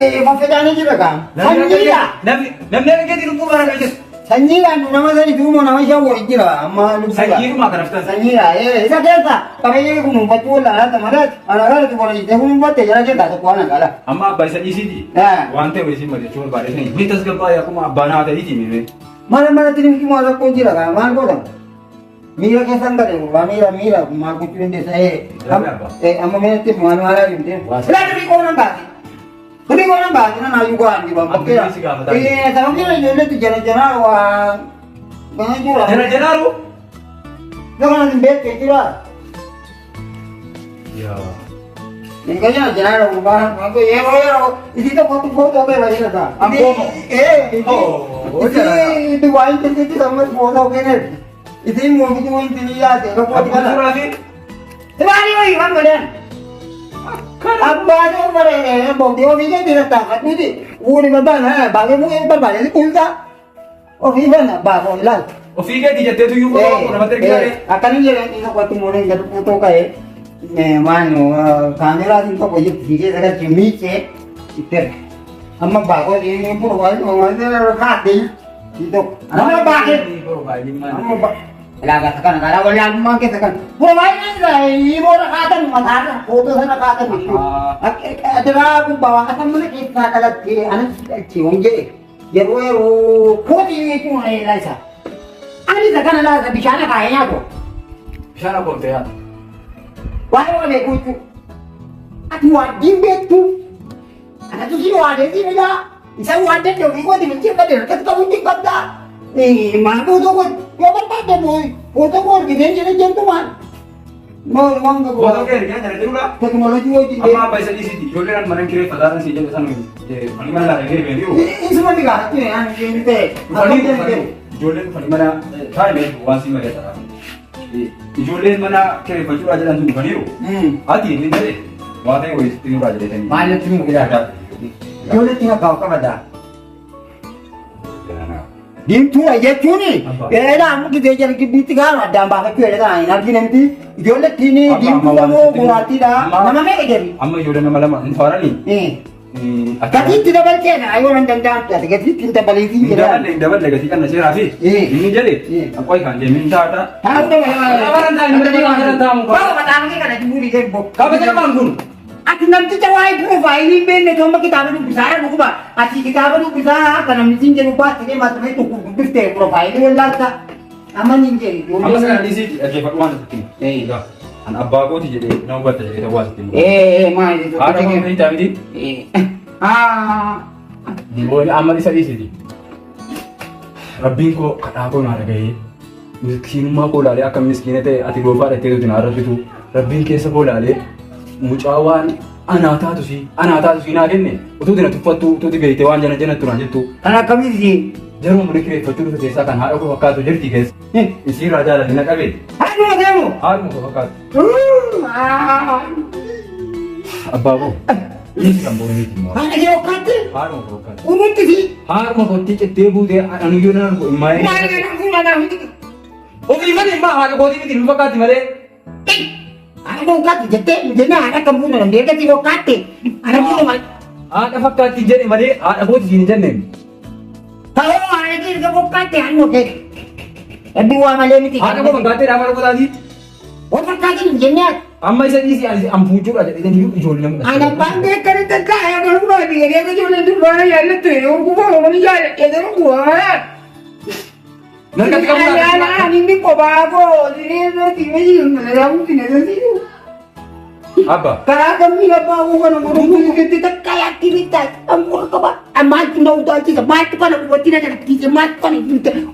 Faffaca'anii jira kaa. Sanyiidha. Namni akka keetii lubbuu baraa jedhu. Sanyiidhaan nama sani tuumoo nama shan waliin jira amma lubbuudha. Sanyiidhuma kana fitan. Sanyiidha. Isa keessa qabeenya kunuunfachuu wallaalaa malee ana kana dubartii kunuunfatte jara keessaa tokko ana qala. Amma abbaa isa dhiisiiti. Waan ta'e wayii mari'achuu barbaade sani. Mee tasgabbaa'ee akkuma abbaan haa ta'eeti mee. Mana manatti ni himaa rakkoon jira kaa maal godhama? Miira keessan gale gurbaa miira miira maal gochuu dandeessa? Amma meetti maal maal adeemtee? Ilaa durii qoonan baate. Durii qoonan baate nan hayyuu gahaan jiru. Abdii si gaafataa jiru. Sababni ijoolleetti jara jaraa waa gana jira. Jara jaraaru. Nama hin beekte jira. Yaa. Hin jara jaraa gurbaa yeroo yeroo isii tokkotti footoo kee baay'ee ta'a. Akkuma. Oh, Isii duwwaa hin jirtitti ammas footoo kee Isiin mootichi wanti ni yaade tokkotti Abbaa kana. suuraa fi Sibaanii wayii kan godhan. Abbaan uumare boobdee ofii keetii tattaafadhuuti. Wuuri barbaada baay'ee mu'ee barbaade si kuusaa. Ofii bana baafoo ilaal. Ofii keetii jetteetu iyyuu footoo namatti ergitee. Akkana jedhan inni tokkotti mooreen gadi fuutoo ka'ee maal kaameraatiin tokko jirti si keessa galchi miicee itti erga. Amma baafoo inni kun kaadde tokko. Amma baafee. Amma ba Ilaagaa kana karaa wallaalummaan keessa kan. Profaayiliin isaa hiimoora kaatan mataarra footoo sana kaatan jechuudha. Adiraa gubbaa waan akka mana keessaa dhalattee anas dhalchee waan jedhe yeroo yeroo kootii jechuun eelaa isaa. Ani isa kana laata bishaan akaayee nyaatu. Bishaan akkoomtee yaata. Waa'ee waa beekuu jechuudha. Ati waaddiin beektu. Anatu si waadee si fidaa. Isa waadde ofii kooti milcheeffadhe harkatti qabuun dhiqqabdaa. Maal footoo koo yoo barbaadde footoo koo argitee jedhe jettu maal. Maal waan qabu. Footoo kee ergee jara jirudha. Teknooloojii wajjin Amma abbaa isa dhiisiiti. Ijoolleen an mana kireeffataa si jedhe san ani mana laalee deebi'aniiru. Isuma ni gaafatti ani isheen ta'e. Dhufanii dhufanii ijoolleen dhufanii mana taa'ime waan si mari'ata. Ijoolleen mana kireeffachuudhaa jedhan sun dhufaniiru. Ati hin jedhe waa ta'e wayii sitti nurraa jedhetanii. Maal natti himu ilaala. Ijoolleetti haqaa qabada. Diimtuudha jechuun dheeraa amma gisee jala gidduutti gaafa addaan baafachuu dheeraa ta'an hin argine miti. Ijoollettiin diimtuudha moo gurraattiidha? Nama meeqa jedhi? Amma ijoollee nama lama hin faaranii. Gatiitti dabalteedha yoo nan danda'amte ati gatiitti hin dabaliitiin Hin jedha. daballe hin daballe gatii kan na seeraa fi inni jedhe qoy kan deemin taata. Kabaja namaan kun. Ati namticha waa'ee piroofaayilii hin beekne tooma kitaaba dubbisaa irra dhuguma. Ati kitaaba dubbisaa akka namni siin jedhu baattee maxxanee tokko dubbiftee piroofaayilii wallaalta. Amma niin jedhu. Amma sana dhiisii dhaggeeffadhu waan sitti himu. An abbaa kooti jedhee na hubatta jedhee ta'uu waan sitti himu. Maali? Haadha koo beektaa miti? Amma isa dhiisiti. Rabbiin koo kadhaa koo naa dhagahee miskiinummaa koo ilaalee akka miskiina ta'e ati goofaa dhattee tuti naa rabbitu rabbiin keessa koo ilaalee mucaa waan anaa taatu si anaa taatu si naa kenne utuu tina tuffattu utuu ti beektee waan jana janattu naan jettu Kan akkamiiti? Jaruma mana kireeffachuu dhufe keessaa kan haadha koo fakkaatu jirti keessa. Isiirraa jaalalli na qabe. Haadhuma deemu. Haadhuma koo fakkaatu. Abbaa koo. Dhiisi kan boonu miti immoo. Haadha kee fakkaatti? Haadhuma koo fakkaatu. Unutti fi. Haadhuma kootti cittee buutee anuyyuu nan argu immaa. Maal kan fuula naa miti. Ofii malee immaa haadha kootii miti nu fakkaatti malee. Haadha koo fakkaatti jettee jennee haadha akkam fuula dandee gatii fakkaatti. Haadha fuula maal? Haadha fakkaatti jedhe malee haadha kooti siin hin jenne. Ta'uu haadha kee erga fakkaatti haadha kee. Rabbi waa malee miti. Haadha koo fakkaattee dhaabaa kootaati. Wal fakkaatiin hin jennee Amma isa dhiisi ani an fuuchuudha jedhee iyyuu ijoollee nama Ani abbaan beekani takka garuu baati jedhee ijoolleen durbaa jaallattu yoo gubaa wani jaalladhee garuu gubaa. Narkatti qabu Ani ani inni kophaa koo sireerratti Abba. Karaa kamii abbaa koo kana godhuu keessatti takka yaatti bittaa amma qaba. Maaltu na utaalchisa maaltu kana qubatti na darbiise maaltu kana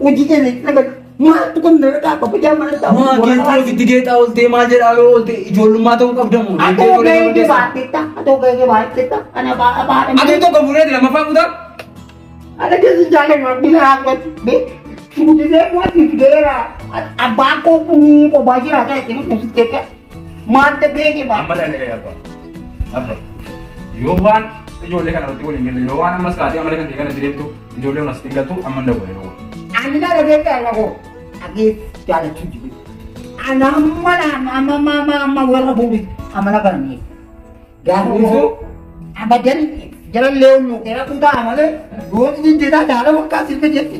hojii keessa na gad maaltu kan na dhaqaa qaba jaa mana taa'u. Maa geexoo ofitti geexaa ooltee maal jedhaa yoo oolte ijoollummaa ta'uu qabdamu. Atoo gahee baatetta atoo gahee baatetta ana ba'a ba'a. Atuu tokko fuudhee lammaffaa fuutaa? Ana keessa jaalala bila akkatti fuudhee wanti fideera abbaan koo kun kophaa jiraata jechuun kuusitti maaltu beekee ba'a. Amma danda'e abba. Abba. Yoo waan ijoollee kana irratti waliin galle yoo waan ammas kaatee amala kan kee kana deemtu ijoollee kun asitti galtu amma hin dawwale yeroo. Ani na dhageessa alla koo dhageessa jaalachuu jiru. Ana amma amma amma amma warra fuudhe amala kana miidha. Gaafa abadan Jalallee ol kee kutaa malee gooti jijjiiraa jaala wakkaa sirka jetti.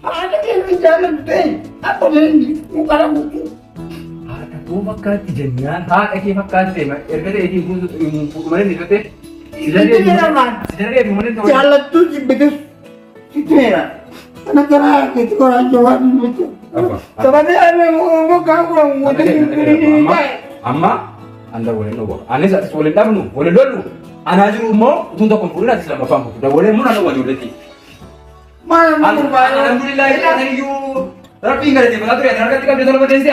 Haadha kee hin jaallattu ta'e akka inni muqara guutuu. Haadha koo fakkaatti jennaan haadha kee fakkaatti erga ta'eetiin fuudhu malee ni ta'e. Si jala deebi'u malee ta'u. Jaallattuu jibbitus sitteera. Kana karaa keetti qoraachuu waan miti. Sababii ani mukaa kun Amma an dawwaleen dhowwa. Anis atis waliin dhabnu waliin lollu. Anaa jiru immoo utuun tokko hin fuudhin atis lammaffaan fuudhu. Dawwaleen immoo naannoo ijoolleetti. Maal Alhamdulillah iyyuu Rabbiin galateeffataa ture ati harkatti qabdee tola badeesse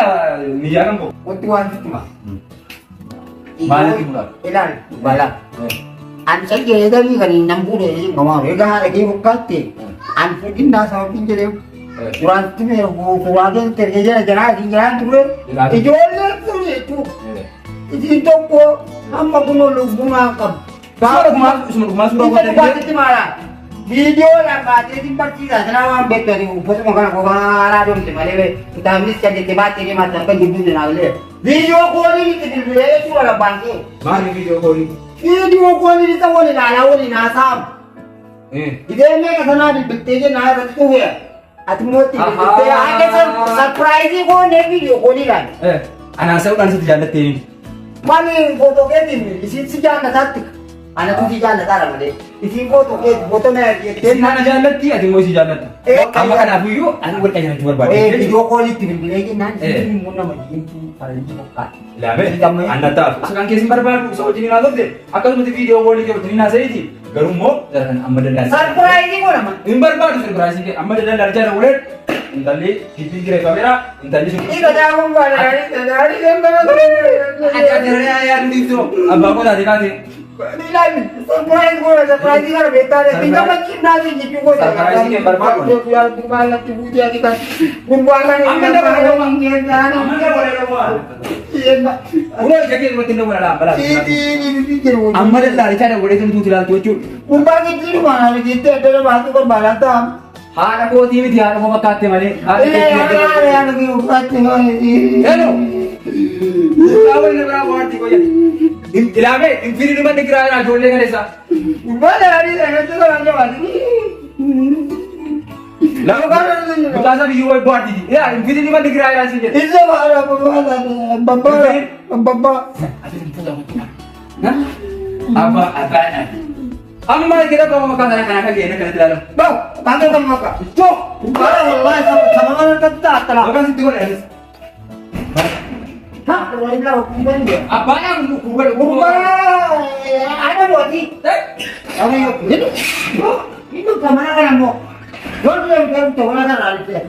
niyyaa kan koo. Wanti waan sitti hima. Maaliif himudha? Ilaali balaa. An callee kan nan fuudhe hin qabaatu. Egaa haadha kee fakkaatti an fuudhinnaa sababiin jedhee duraan sitti meera suuraa keessatti ergee jala jalaa isin jalaan ture. Ijoolleen sun jechuudha. Isin tokko hamma kunoo lubbumaa qabu. Isuma dhugumaa suuraa Isa godhatee dhugaatitti maala? Viidiyoodhaan baateetiin barsiisaa silaa waan beektu ati uffatuma kana qofaa haaraa deemte malee kitaabnis kan jette baattee deemaa akka hin dubbifne naaf illee. Video calliin itti bilbilee jechuudha labbaan kee. Maali video callii? Video calliin isa waliin ilaalaa waliin haasa'amu. Ideen meeqa sanaa bilbiltee jennaan irratti dhufee. Ati immoo itti bilbiltee akka surprise goonee video callii ilaali. Anaan sa'uudhaan sitti jaallattee. Maali footoo keetiin isiin si jaallataatti. Anatu si jaallataadha malee. Isiin footoo keeti footoo na jettee. Isin ana jaallatti ati immoo isii jaallatta. Amma kanaafiyyuu ani wal qajeelchuu barbaade. Video calliitti bilbilee jennaan isiin immoo nama diimtuu faranjii fakkaatti. Ilaame anna taaf isa kan keessin barbaadu isa wajjin hin haasofte akkasumatti video callii kee wajjin hin haasa'iiti garuu immoo jara kan amma danda'an. Surprise godhama. Hin barbaadu surprise kee amma danda'an jara wuleen intalli gibbiin kireeffameera intalli sun. Dhiiga daakuu Ati ati yaaduu dhiiftu abbaa koo taate kaate. Ilaali surprise godha surprise kana beektaa dha. Gammachiin naasii jechuu godha. Surprise kee barbaadu. Gurbaan latti buutee ati kan gurbaan kan Amma dabala Amma dabala Kunoo ija kee duratti hin dawwala laa balaa. Amma dallaalichaa dawwalee tumtuuti ilaaltu jechuudha. Gurbaan gidduudhuma ana jettee adda baasuu barbaadaa ta'a. Haadha kootii miti haadha koo fakkaatte malee. Haadha keetii. Hello. Mucaa waliin biraa bohaartii qoyya. Ilaamee hin firiin manni kiraa irraa ijoollee kana isaa. Gurbaan gaarii sanatti tolaan jabaatu. Mucaa isaa biyyuu wayi bohaartiiti. Yaa hin firiin manni kiraa irraa siin jedhe. Isa baara babbaa babbaa. Abbaa abbaa Amma kira bawa makan sana kana kagee kanatti ilaalamu. Bau, bangga kan maka. Tuh. Bara wallahi sama sama kan tak lah. Makan sitti godhe anis. Ha, wali lah kumban dia. Abbaan kurban Kurban ada buat ni. Ada yuk. Ini, ini kemana kan mau? Dua yang kan tu mana kan ada.